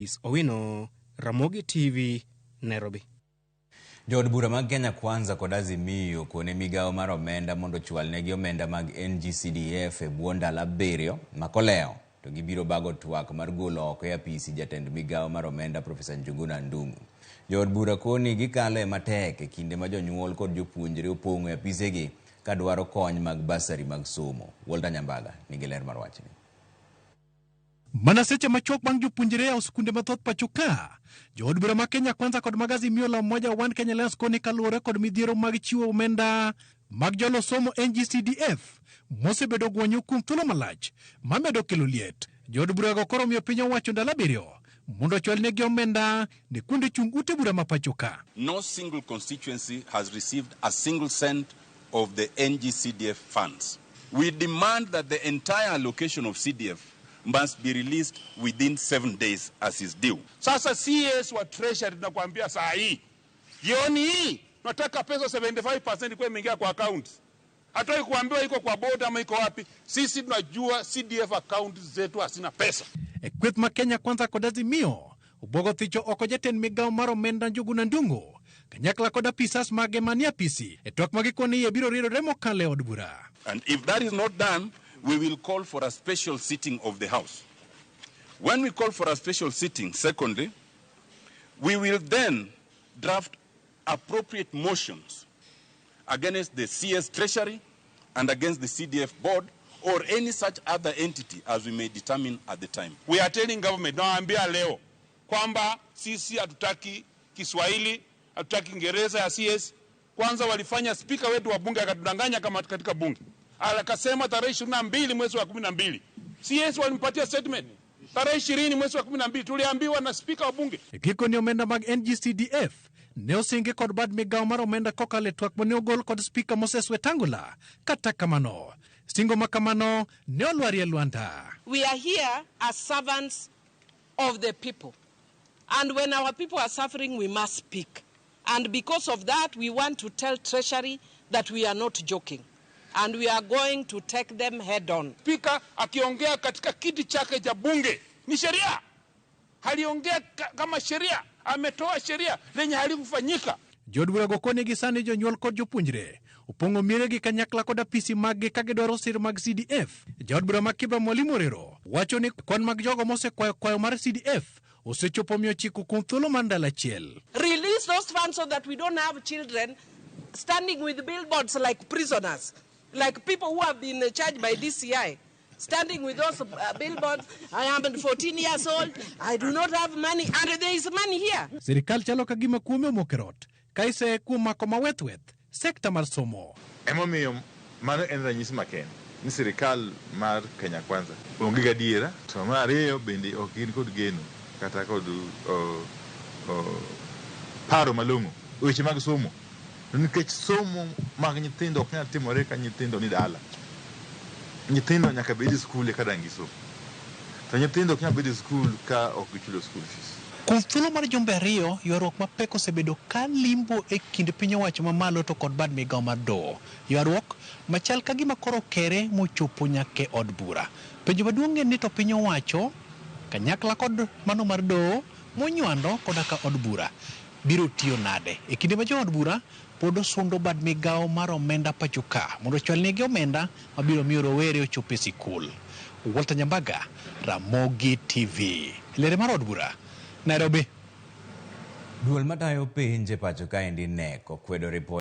Owino, Ramogi TV, Nairobi. Jood bura mag Kenya Kwanza kod Azimio okone migawo mar omenda mondo ochwalnegi omenda mag NGCDF e bwo ndalo 7 makolewo to gibiro bago twak mar golo oko e apisi jatend migawo mar omenda Profesa Njuguna Ndung'u. Jood bura koni gikalo e matek e kinde ma jonyuol kod jopuonjre opong'o e apisegi ka dwaro kony mag basari mag somo. Walter Nyambaga nigi ler mar wachni. Mana seche machuok bang' jopuonjre yawo skunde mathoth pacho ka, jood bura ma Kenya Kwanza kod mag Azimio la Umoja One Kenya Alliance koni kaluwore kod midhiero mag chiwo omenda mag jolo somo NGCDF mosebedo gwonyo kuom thuolo malach mamedo kelo liet. Jood burago koro omiyo piny owacho ndalo 7 mondo ochwalnegi omenda ne kuonde chung' ute bura ma pacho ka. No single constituency has received a single cent of the NGCDF funds. We demand that the entire allocation of CDF must be released within 7 days as is due. Sasa CS wa Treasury tunakuambia saa hii, jioni hii tunataka pesa 75% kwa imeingia kwa account. Hatoi kuambiwa iko kwa board ama iko wapi. Sisi tunajua CDF account zetu hazina pesa. E kweth ma Kenya Kwanza kod Azimio obwogo thicho oko jatend migawo mar omenda Njuguna Ndung'u kanyakla kod apisas mage manie apisi e twak ma gikoni iye biro riedore mokalo e od bura. And if that is not done, we will call for a special sitting of the House. When we call for a special sitting, secondly, we will then draft appropriate motions against the CS Treasury and against the CDF board or any such other entity as we may determine at the time. We are telling government, nawaambia leo kwamba sisi hatutaki Kiswahili, hatutaki Kiingereza ya CS. Kwanza walifanya speaker wetu wa bunge akatudanganya kama katika bunge. Akasema tarehe 22 mwezi wa 12. CS walimpatia statement. Tarehe 20 mwezi wa 12 tuliambiwa na speaker wa bunge. Gikoni omenda mag NGCDF ne osingi kod bad migawo mar omenda kokalo e twak mane ogol kod Speaker Moses Wetangula. Kata kamano, singo ma kamano ne olwarie lwanda. We are here as servants of the people. And when our people are suffering, we must speak. And because of that, we want to tell Treasury that we are not joking. And we are going to take them head on. Speaker akiongea katika kiti chake cha bunge ni sheria. Aliongea kama sheria, ametoa sheria lenye halikufanyika. Jood burago koni gi sani jonyuol kod jopuonjre opong'o mieregi kanyakla kod apisi maggi ka gidwaro sir mag CDF. Jaod bura ma Kibra Mwalimu Orero wacho ni kwan mag jogo mosekwayo kwayo mar CDF osechopo 900 kuom thuolo mar ndalo achiel. Release those funds so that we don't have children standing with billboards like prisoners, like people who have been charged by DCI. Standing with those billboards, I am 14 years old, I do not have money, and there is money here. Sirikal chalo ka gima kuome omoko e rot, ka iseye kuom mako mawethweth sekta mar somo. Emomiyo mano en ranyisi makende ni sirikal mar Kenya Kwanza onge gadiera, to mar ariyo bende ok gin kod geno kata kod paro malong'o e weche mag somo. Nikech somo mag nyithindo ok nyal timore ka nyithindo ni dala. Nyithindo nyaka bed e skul eka dang' gisom. To nyithindo ok nyal bedo e skul ka ok gichulo school fees. Kuom thuolo mar jumbe 2, ywaruok mapek osebedo ka limbo e kind piny owacho mamalo to kod bad migawo mar doho. Ywaruok machal ka gima koro okere mochopo nyaka e od bura. Penjo maduong' en ni to piny owacho kanyakla kod mano mar doho monywando koda ka od bura biro tiyo nade e kinde ma jood bura pod osundo bad migawo mar omenda pacho ka mondo ochwalnegi omenda mabiro miyo rowere ochop e sikul. Walter Nyambaga, Ramogi TV. Lere mar od bura, Nairobi. Duol matayo penj e pacho kaendi KNEC okwedo ripot